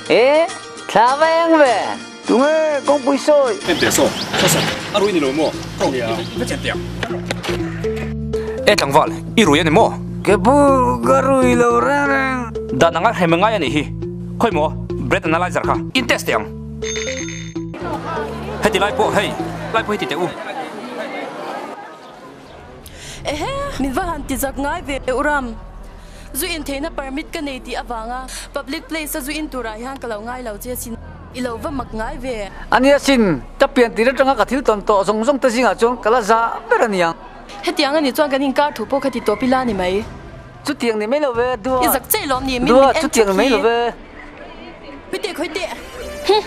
E, thla va eng ve. Tunge kawngpui sawi? En teh saw, Hrasan, a rui ni lo maw? Ka i va chen teh ang. E tlangval, i rui a ni maw? Ke pu, ka rui lo reng reng. Dan anga hrem ngai a nih hi. Khawi maw, breath analyzer kha in test teh ang. Heti lai pawh hei, lai pawh heti teh u. Ehe, min va han ti zak ngai ve u Ram. Zu in theihna permit ka nei tih avanga public place a zu in turah hian ka lo ngai lo che sin. I lo va mak ngai ve. A nia sin, ka pian tir atanga ka thil tawn tawh zawng zawng te zingah chuan ka la za ber a niang. Hetiang a nih chuan kan inkar thu pawh kha ti tawp ila ni mai. Chutiang ni mai lo ve, Dua. I zak che lawm ni, min min en Chutiang ni mai lo ve. Khawite khawite. Huh.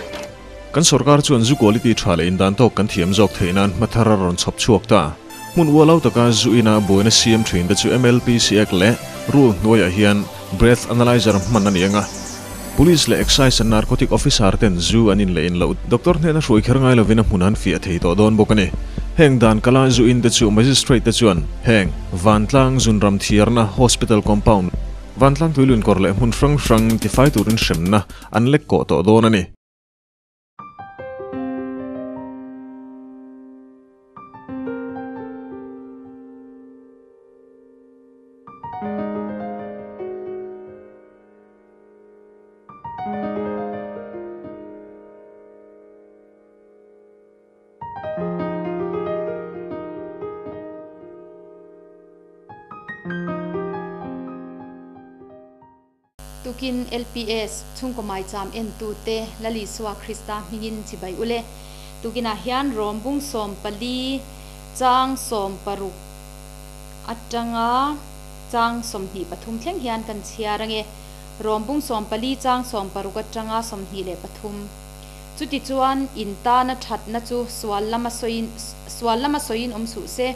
Kan sorkar chuan zu quality tha leh indan tawk kan thiam zawk theih nan hma thar a rawn chhawp chhuak ta. Hmun ualau taka zu ina buaina siam thin te chu MLPC Act leh Rule hnuaiah hian Breath Analyzer hman a ni ang a. Police leh Excise and Narcotic Officer ten zu an in leh in loh doctor hnena hruai kher ngai lovin a hmun an fiah thei tawh dawn bawk a ni. Heng dan kala zu in te chu Magistrate te chuan heng Vantlang Zunram Thiarna Hospital Compound, Vantlang Tuilunkawr leh hmun hrang hrang tifai turin hremna an lek kawh tawh dawn a ni. Tukin LPS, chhungkaw maicham entute Lal Isua Krista hmingin chibai ule. Tukinah hian Rom bung 14 chang 60 atanga chang 23 thleng hian kan chhiar ange. Rom bung 14 chang 60 atanga 23. Chutichuan in tana thatna chu sual lama sawiin sual lama sawiin awm suh se.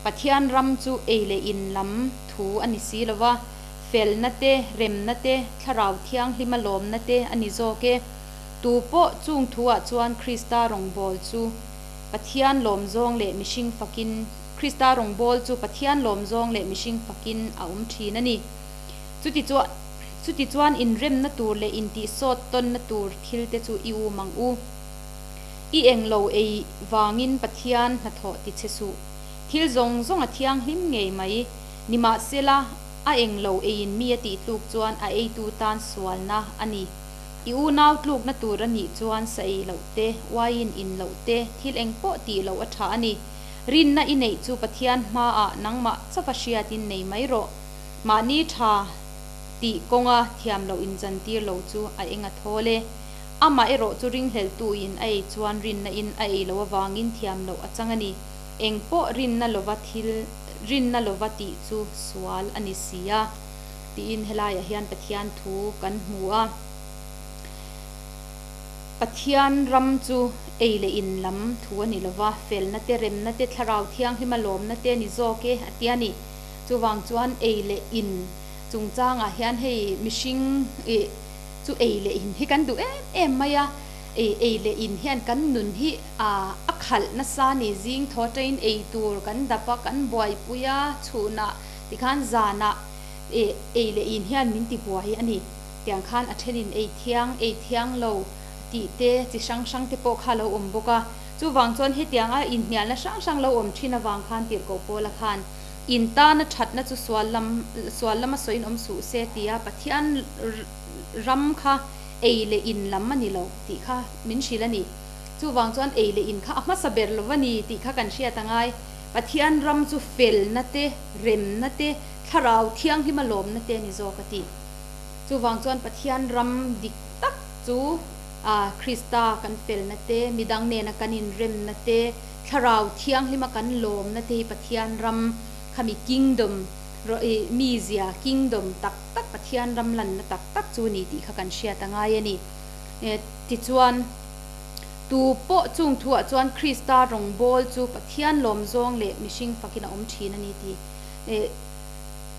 Pathian ram chu ei leh in lam thu a ni si lova. Felna te, remna te, thlarau thianghlima lawmna te a ni zawk e. Tu pawh chung thuah chuan Krista rawngbâwl chu Pathian lawmzawng leh mihring fakin Krista rawngbâwl chu Pathian lawmzawng leh mihring fakin a awm ṭhîn a ni. Chutichuan chutichuan inremna tûr leh intihsâwt tawnna tûr thilte chu i ûm ang u. I englo ei vângin Pathian hnathawh ti che suh. Thil zawng zawng a thianghlim ngei mai. Nimahsela, a englo eiin mi a tih tluk chuan a eitu tan sualna a ni. I unau tlukna tur a nih chuan sa ei loh te, uaiin in loh te, thil eng pawh tih loh a tha a ni. Rinna i neih chu Pathian hmaah nangmah chauha hriatin nei mai rawh. Mahni tha tih kawnga thiam loh inzantir lo chu a eng a thawl e. Amah erawh chu ringhleltuin a ei chuan rinna in a ei loh avangin thiam loh a chang a ni. Eng pawh rinna lova thil rinna lova tih chu sual a ni si a, tiin helaiah hian Pathian thu kan hmu a. Pathian ram chu ei leh in lam thu a ni lova, felna te, remna te, thlarau thianghlima lawmna te a ni zawk e, a ti a ni. Chuvang chuan ei leh in chungchangah hian hei mihring ih chu ei leh in hi kan duh em em mai a, ei ei leh in hian kan nun hi a khalh nasa a ni. Zing thaw aṭangin ei tur kan dap a, kan buaipui a, chhunah tikhan zanah ih ei leh in hian min ti buai a ni. Tiang khan a thenin ei thiang, ei thiang lo tih te chi hrang hrang te pawh kha a lo awm bawk a. Chuvang chuan hetianga inhnialna hrang hrang lo awm thin avang khan tirhkoh Paula khan in tana thatna chu sual lam sual lama sawiin awm suh se tia Pathian ram kha ei leh in lam a ni lo tih kha min hrilh a ni. Chuvang chuan ei leh in kha a hmasa ber lo a ni tih kha kan hriat a ngai. Pathian ram chu felna te, remna te, thlarau thianghlima lawmna te a ni zawk a ti. Chuvang chuan Pathian ram dik tak chu Krista kan felna te, midang nena kan inremna te, thlarau thianghlima kan lawmna te hi Pathian ram khami kingdom mizia, kingdom tak tak, Pathian ram lanna tak tak chu a ni tih kha kan hriat a ngai a ni. Tichuan, tu pawh chung thuah chuan Krista rawngbâwl chu Pathian lawmzawng leh mihring fakin a awm ṭhîn a ni tih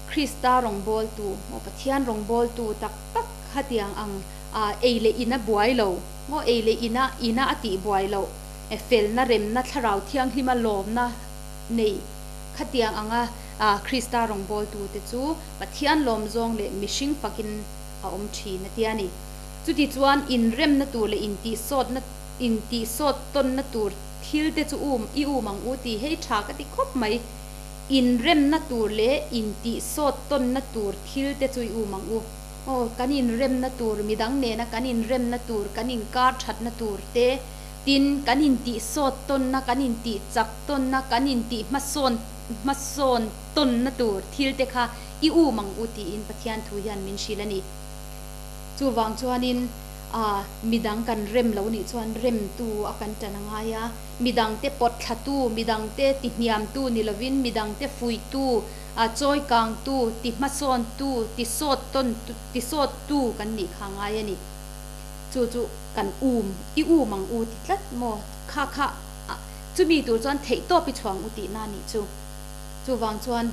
Krista rawngbâwltu, maw Pathian rawngbâwltu tak tak khatiang ang ei leh in a buai lo, maw ei leh ina ina a tih buai loh, felna, remna, thlarau thianghlima lawmna nei khatiang anga Krista rawngbâwltute chu Pathian lawmzawng leh mihring fakin a awm ṭhîn a ti a ni. Chuti chuan inremna tur leh intihsawtna intihsawt tawnna tur thil te chu um i um ang u tih hei tha ka ti khawp mai. Inremna tur leh intihsawt tawnna tur thil te chu i um ang u. Aw, kan inremna tur, midang nena kan inremna tur, kan inkar thatna tur te, tin, kan intihsawt tawnna, kan intihchak tawnna, kan intihhmasawn hmasawn tawnna tur thil te kha i um ang u tiin Pathian thu hian min hrilh a ni. Chuvang chuanin a midang kan rem lo nih chuan remtu a kan tan a ngai a, midangte pawt thlatu, midangte tihniamtu ni lovin midangte fuihtu, a chawikangtu, tihmasawntu, tisawt tawn tisawttu kan nih kha a ngai a ni. Chu chu kan um, i um ang u ti tlat maw? Kha kha a chumi tur chuan theihtawp i chhuang u tihna a nih chu. Chuvang chuan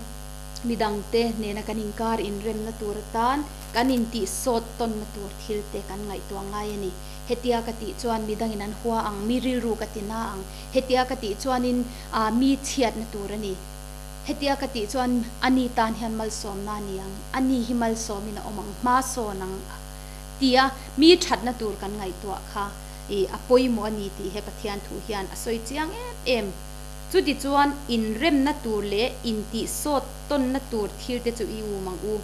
midangte nena kan inkar inremna tur atan kan intih sawt tawnna tur thil te kan ngaihtuah ngai a ni. Hetia ka tih chuan midangin an hua ang, mi rilru ka ti na ang. Hetia ka tih chuanin ah mi chhiatna tur a ni. Hetia ka tih chuan ani tan hian malsawmna a ni ang, ani hi malsawmin a awm ang, hma sawn ang tia mi thatna tur kan ngaihtuah kha ih a pawimawh a ni tih he Pathian thu hian a sawi chiang em em. Chutichuan, inremna tur leh intihsawt tawnna tur thilte chu i um ang u.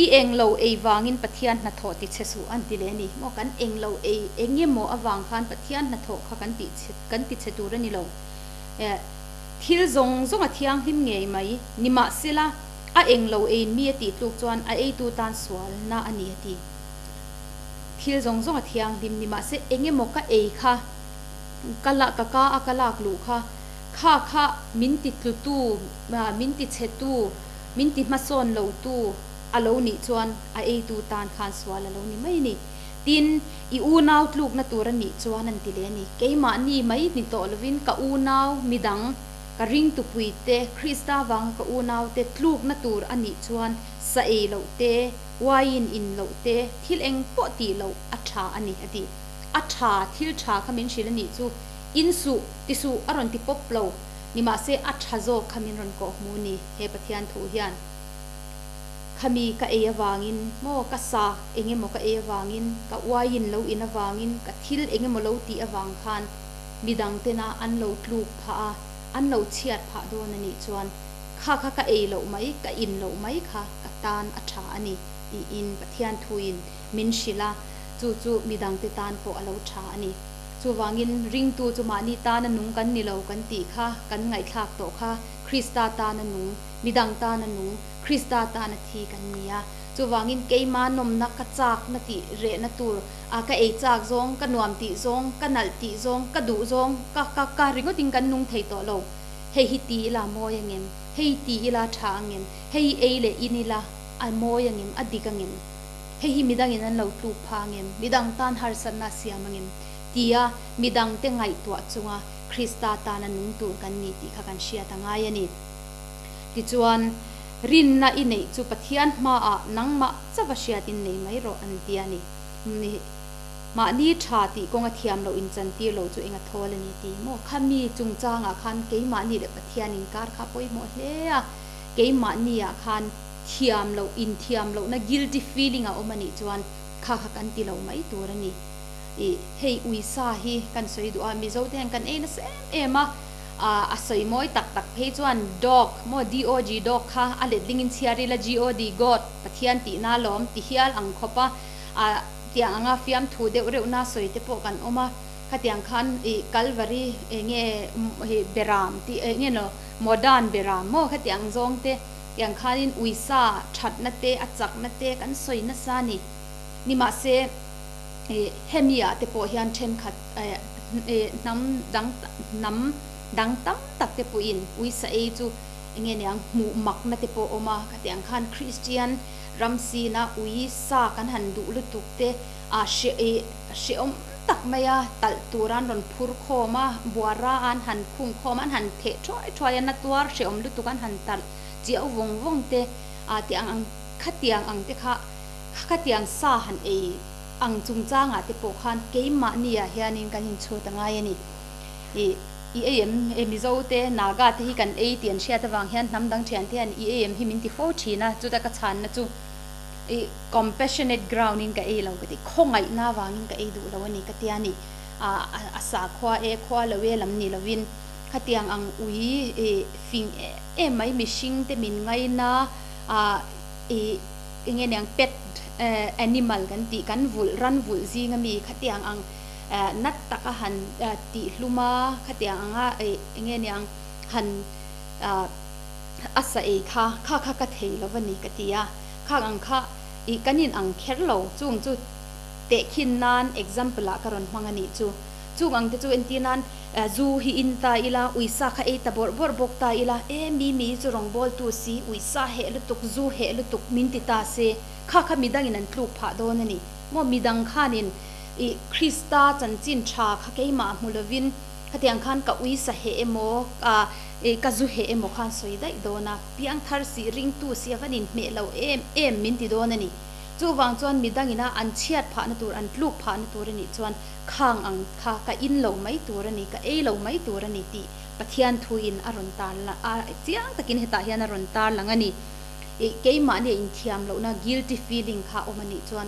I eng lo ei vangin Pathian hnathawh ti che suh an ti leh a ni. Maw kan eng lo ei eng emaw avang khan Pathian hnathawh kha kan tih che kan ti che tur a ni lo. Eh, thil zawng zawng a thianghlim ngei mai. Nimahsela, a eng lo eiin mi a tih tluk chuan a eitu tan sualna a ni a ti. Thil zawng zawng a thianghlim. Nimahse, eng emaw ka ei kha. Ka la ka ka a ka lak luh kha kha kha min ti tlu tu min ti chhe tu min ti hmasawn lo tu a lo nih chuan a ei tu tan khan sual a lo ni mai ni. Tin, i unau tlukna tur a nih chuan an ti leh a ni. Keimahni mai ni tawh lovin ka unau midang ka ringtupui te Krista vanga ka unau te tlukna tur a nih chuan sa ei loh te, wine in loh te, thil eng pawh tih loh a tha a ni a ti. A tha, thil tha kha min hrilh a nih chu, in suh, ti suh a rawn ti pawp lo, nimahse a tha zawk kha min rawn kawh hmu ni, he Pathian thu hian. Khami ka ei avangin maw, ka sa eng emaw ka ei avangin, ka uaiin lo in avangin, ka thil eng emaw lo tih avang khan midang tena an lo tluk phah a, an lo chhiat phah dawn a nih chuan kha kha ka ei loh mai, ka in loh mai kha ka tan a tha a ni tiin Pathian thuin min hrilh a. Chu chu midangte tan pawh a lo tha a ni. Chuvangin ringtu chu mahni tana nung kan ni lo kan tih kha kan ngaihthlak tawh kha Krista tana nung, midang tana nung, Krista tana thi kan ni a. Chuvangin keima nawmna ka chakna tih rehna tur a ka ei chak zawng, ka nuam tih zawng, ka nalh tih zawng, ka duh zawng, ka ka ka ringawtin kan nung thei tawh lo. Hei hi ti ila mawi angem? Hei ti ila tha angem? Hei ei leh in ila a mawi angem? A dik angem? Hei hi midangin an lo tluk pha angem? Midang tan harsatna a siam angem? Tia midangte ngaihtuah chunga Krista tana nung tur kan ni tih kha kan hriat a ngai a ni. Tichuan, rinna i neih chu Pathian hmaah nangmah chauha hriatin nei mai rawh an ti a ni. Mahni tha tih kawnga thiam loh inchantir lo chu enga thawl a ni ti maw? Kha mi chungchangah khan keimahni leh Pathian inkar kha a pawimawh hle a, keimahniah khan thiam loh, inthiam lohna, guilty feeling a awm a nih chuan kha kha kan ti lo mai tur a ni. Ih, hei uisa hi kan sawi duh a, Mizo te hian kan ei nasa em em a, a sawi mawi tak tak phei chuan dog maw D-O-G dog kha a letling in chhiar ila G-O-D God, Pathian tihna alawm ti hial ang khawp a, a tiang anga fiamthu deuh reuhna sawi te pawh kan awm a, khatiang khan ih Kalvari enge beram tih enge no modern beram maw khatiang zawng te. Tiang khanin uisa thatna te, a chakna te kan sawi nasa a ni. Nimahse, hemi ah te pawh hian thenkhat hnam dang hnam dang tam tak te pawhin uisa ei chu enge niang hmuh makna te pawh a awm a. Khatiang khan Kristian ram sina uisa kan han duh lutuk te a hrehawm tak mai a, talh tur an rawn phur khawm a, buara an han khung khawm a, an han theh thuai thuai a, na tuar hrehawm lutuk an han talh chiau vawng vawng te ah tih ang ang khatiang ang te kha khatiang sa han ei ang chungchangah te pawh khan keimahni ah hianin kan inchhut a ngai a ni. Ih i ei em e Mizo te Naga te hi kan ei tih an hriat avang hian hnam dang thian te hian i ei em hi min ti fo thin a, chuta ka chhanna chu. I compassionate ground in ka ei lo ka ti, khawngaihna vangin ka ei duh lo a ni ka tia ni. A sakhua e khua lo e lam ni lovin khatiang ang ui i fing em mai mihring te min ngaina a i enge niang pet animal kan tih kan vulh ran vulh zing ami khatiang ang nat taka han tih hlum a khatiang anga enge niang han a sa ei kha kha kha ka thei lo a ni ka ti a khang ang kha i kan in ang kher lo chung chu Tehkhin nan example ah ka rawn hmang a nih chu. Chung ang te chu entir nan zu hi in ta ila, uisa kha ei ta bawrh bawrh bawk ta ila, e mi mi chu rawngbawltu si, uisa heh lutuk, zu heh lutuk min ti ta se, kha kha midangin an tluk phah dawn a ni. Maw midang khanin i Krista chanchin tha kha keimah hmu lovin khatiang khan ka uisa heh emaw, ka i ka zu heh emaw khan sawi daih dawn a, piangthar si, ringtu si a van inhmeh lo em em min ti dawn a ni. Chuvang chuan midangina an chhiat phahna tur, an tluk phahna tur a nih chuan khang ang kha ka in lo mai tur a ni, ka ei lo mai tur a ni tih Pathian thuin a rawn tar a, chiang takin hetah hian a rawn tar lang a ni. Ih, keimahnia inthiam lohna, guilty feeling, kha awm a nih chuan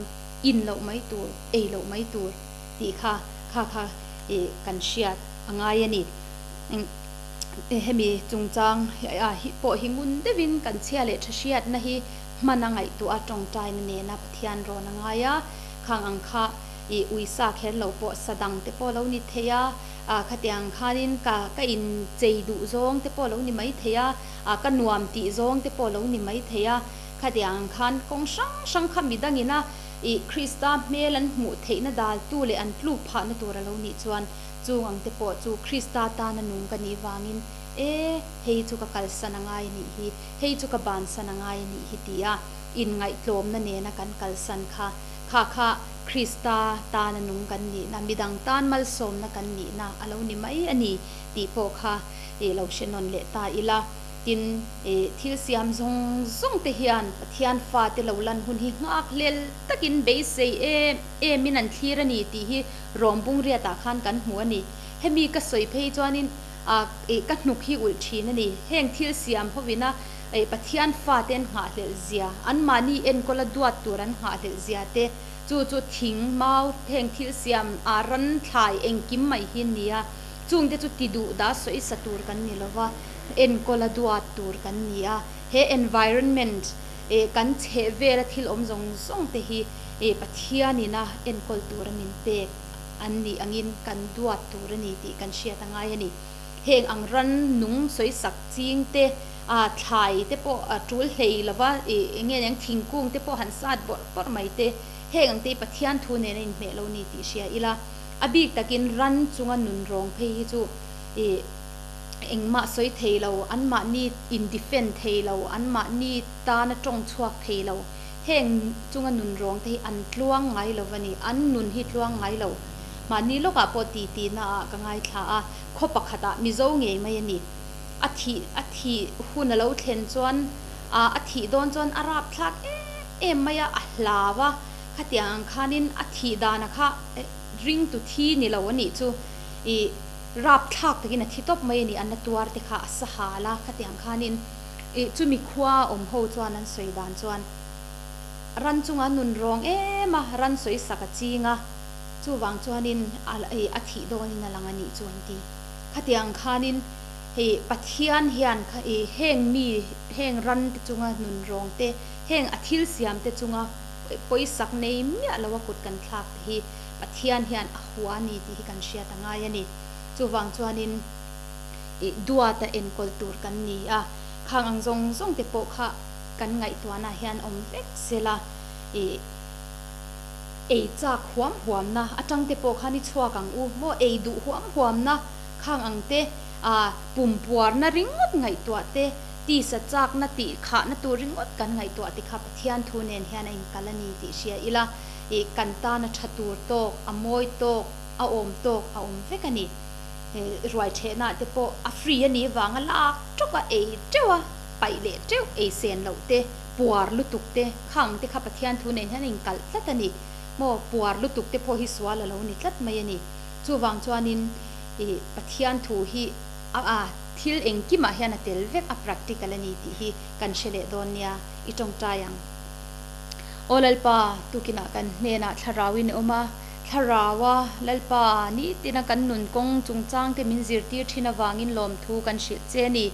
in loh mai tur, ei loh mai tur tih kha kha kha ih kan hriat a ngai a ni. Hemi chungchang pawh hi ngun deuhin kan chhia leh tha hriatna hi Hman a ngaihtuah a tawngtaina nena Pathian rawn a ngai a, khang ang kha i uisa kher lo pawh sadang te pawh lo ni thei a, khatiang khanin ka ka inchei duh zawng te pawh lo ni mai thei a, ka nuam tih zawng te pawh lo ni mai thei a, khatiang khan kawng hrang hrang kha midangina i Krista hmel an hmuh theihna daltu leh an tluk phahna tur a lo nih chuan chung ang te pawh chu Krista tana nung ka nih vangin e hei chu ka kalsan a ngai a nih hi. Hei chu ka bansan a ngai a nih hi ti a, inngaihtlawmna nena kan kalsan kha, kha kha Krista tana nung kan nihna, midang tan malsawmna kan nihna a lo ni mai a ni tih pawh kha i lo hre nawn leh ta ila. Tin, i thil siam zawng zawng te hian Pathian fate lo lan hun hi nghak hlel takin beisei em emin an thlir a ni tih hi Rawmbung riatah khan kan hmu a ni. Hemi ka sawi phei chuanin A ih ka hnuk hi ulh thin a ni. Heng thil siam hovina ih Pathian fate an nghahhlelh zia, anmahni enkawla duat tur an nghahhlelh zia te, chu chu thing, mau, heng thil siam a ran thlai engkim mai hi an ni a. Chungte chu ti duh dah sawi sa tur kan ni lova, enkawla duat tur kan ni a. He environment ih kan chheh vela thil awm zawng zawng te hi ih Pathianina enkawl tur a min pek. An nih angin kan duat tur a ni tih kan hriat a ngai a ni. Heng ang ran nung sawisak ching te, thlai te pawh a tul hlei lova, ih eng nge niang thingkung te pawh han sat bawrh bawrh mai te, heng ang te hi Pathian thu nen a inhmeh lo ni tih hria ila. A bik takin ran chunga nun rawng phei hi chu ih engmah sawi thei lo, anmahni in defend thei lo, anmahni tana tawng chhuak thei lo. Heng chunga nun rawng te hi an tluang ngai lo va ni, an nun hi tluang ngai lo. Mahni lawkah pawh ti tihna ah ka ngaithla a, khaw pakhatah Mizo ngei mai a ni. A thih a thih hun a lo thlen chuan a a thih dawn chuan a rapthlak em em mai a, a hlau a, khatiang ang khanin a thih dana kha ringtu thi ni lo a nih chu ih rapthlak takin a thi tawp mai a ni, an la tuar te kha a sa hal a, khatiang khanin. Ih, chumi khua awm ho chuan an sawi dan chuan ran chunga nun rawng em a, ran sawi sak a ching a, chuvang chuanin a ih a thih dawnin a lang a nih chu an ti. Khatiang khanin hei Pathian hian kha ih heng mi heng ran te chunga nun rawng te, heng a thil siam te chunga pawisak nei miah lo a kut kan thlak te hi Pathian hian a hua a ni tih hi kan hriat a ngai a ni. Chuvang chuanin. Ih duata enkawl tur kan ni a, khang ang zawng zawng te pawh kha kan ngaihtuahna hian awm vek sela, ih ei chak huam huamna atang te pawh khan i chhuak ang u maw, ei duh huam huamna khang ang te, ah pumpuarna ringawt ngaihtuah te, tisa chakna tih khahna tur ringawt kan ngaihtuah te kha Pathian thu nen hian a inkal a ni tih hria ila, ih kan tana tha tur tawk, a mawi tawk, a awm tawk a awm vek a ni. Ruai ṭhehna te pawh a free a nih vanga lak ṭawk a ei ṭeuh a, paih leh ṭeuh ei sen loh te, puar lutuk te, khang te kha Pathian thu nen hian a inkalh tlat a ni. Maw puar lutuk te pawh hi sual a lo ni tlat mai a ni. Chuvang chuanin ih Pathian thu hi a a thil engkimah hian a tel vek a practical a ni tih hi kan hre leh dawn nia i ṭawngṭai ang. Aw Lalpa, tukinah kan hnenah Thlarauin i awm a, Thlaraua Lalpa nitina kan nun kawng chungchangte min zirtir thin avangin lawmthu kan hrilh che a ni.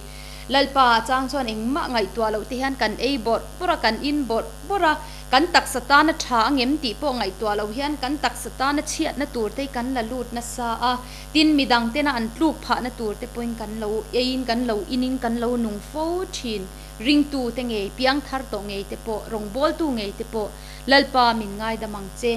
Lalpa a chang chuan engmah ngaihtuah loh te hian kan ei bawrh bawrh a, kan in bawrh bawrh a, kan taksa tana tha a ngem tih pawh ngaihtuah loh hian kan taksa tana chhiatna tur te hi kan la lut nasa a, tin midang tena an tluk phahna tur te pawhin kan lo eiin kan lo inin kan lo nung fo thin. Ringtu te ngei, piangthar tawh ngei te pawh, rawngbawltu ngei te pawh Lalpa min ngaidam ang che.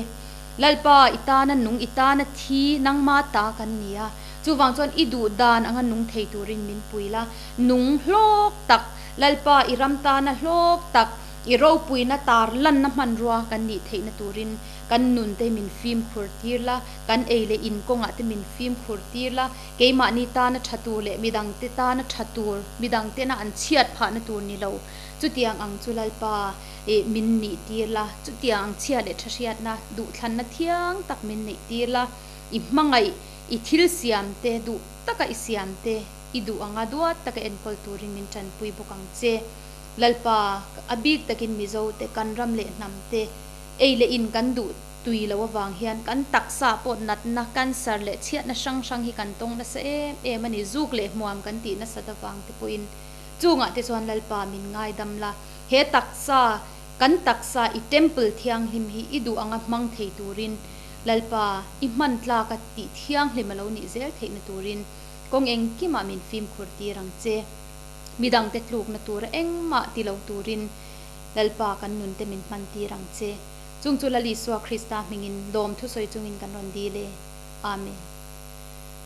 Lalpa i tana nung, i tana thi nangma ta kan ni a. Chuvang chuan i duh dan anga nung thei turin min pui la, nung hlawk tak, Lalpa i ram tana hlawk tak, i ropuina tar lanna hmanrua kan nih theihna turin kan nun te min fimkhur tir la, kan ei leh in kawngah te min fimkhur tir la, keimahni tana tha tur leh midangte tana tha tur, midangtena an chhiat phahna tur ni lo, chutiang ang chu Lalpa i min nih tir la, chutiang ang chhia leh tha hriatna, duhthlanna thiang tak min neih tir la, i hmangaih I thil siam te, duh taka i siam te, i duh anga duat taka enkawl turin min tanpui bawk ang che. Lalpa, a bik takin Mizo te, kan ram leh hnam te, ei leh in kan duh tui lo avang hian kan taksa pawh natna, cancer leh chhiatna hrang hrang hi kan tawng nasa em em a ni. Zuk leh hmuam kan tih nasat avang te pawhin chungah te chuan Lalpa min ngaidam la, he taksa, kan taksa i temple thianghlim hi i duh anga hmang thei turin Lalpa, i hman tlak a tih thianghlim a lo nih zel theihna turin kawng engkimah min fimkhur tir ang che. Midangte tlukna tura engmah ti lo turin Lalpa kan nunte min hman tir ang che. Chung chu Lal Isua Krista hmingin lawm thusawi chungin kan rawn dil e. Amen.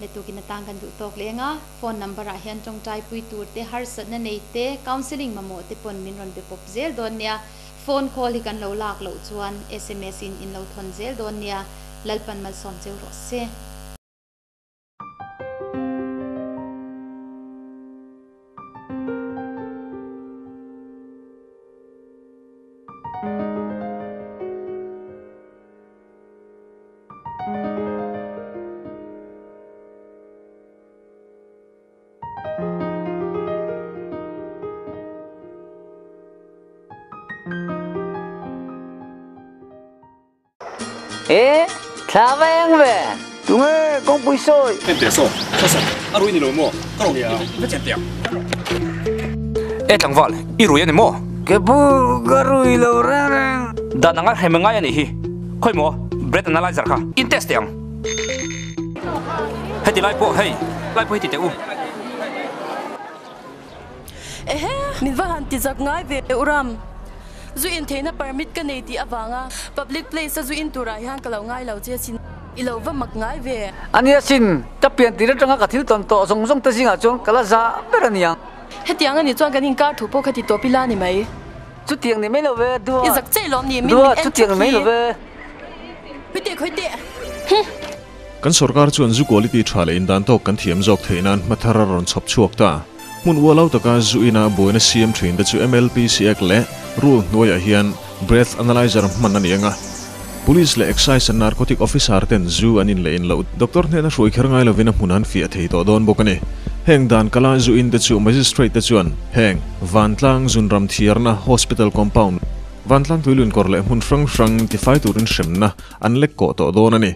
Le tukin atang kan duh tawk leng a, phone number ah hian tawngtai pui tur te, harsatna nei te, counselling mamawh te pawn min rawn be pawp zel dawn nia. Phone call hi kan lo lak loh chuan sms in in lo thawn zel dawn nia, Lalpan malsawm cheu rawh se. E, thla va eng ve. Tunge kawngpui sawi. En teh saw, saw saw, a rui ni lo maw? Ka rawn i va chen teh ang. E tlangval, i rui a ni maw? Ke pu, ka rui lo reng reng. Dan anga hrem ngai a nih hi. Khawi maw, breath analyzer kha in test teh ang. Heti lai pawh hei, lai pawh heti teh u. Ehe, min va han ti zak ngai ve u Ram. Zu in theihna permit ka nei tih avanga public place a zu in turah hian ka lo ngai lo che sin. I lo va mak ngai ve. A nia sin, ka pian tir atanga ka thil tawn tawh zawng zawng te zingah chuan ka la za ber a niang. Hetiang a nih chuan kan inkar thu pawh kha ti tawp ila ni mai. Chutiang ni mai lo ve, Dua. I zak che lawm ni, min min en chutiang ni mai lo ve. Khawite khawite. Huh. Kan sorkar chuan zu quality tha leh indan tawk kan thiam zawk theih nan hma thar a rawn chhawp chhuak ta. Hmun ualau taka zu ina buaina siam thin te chu MLPC Act leh Rule hnuaiah hian Breath Analyzer hman a ni ang a. Police leh Excise and Narcotic Officer ten zu an in leh in loh doctor hnena hruai kher ngai lovin a hmun an fiah thei tawh dawn bawk a ni. Heng dan kala zu in te chu Magistrate te chuan heng Vantlang Zunram Thiarna Hospital Compound, Vantlang Tuilunkawr leh hmun hrang hrang tifai turin hremna an lek kawh tawh dawn a ni.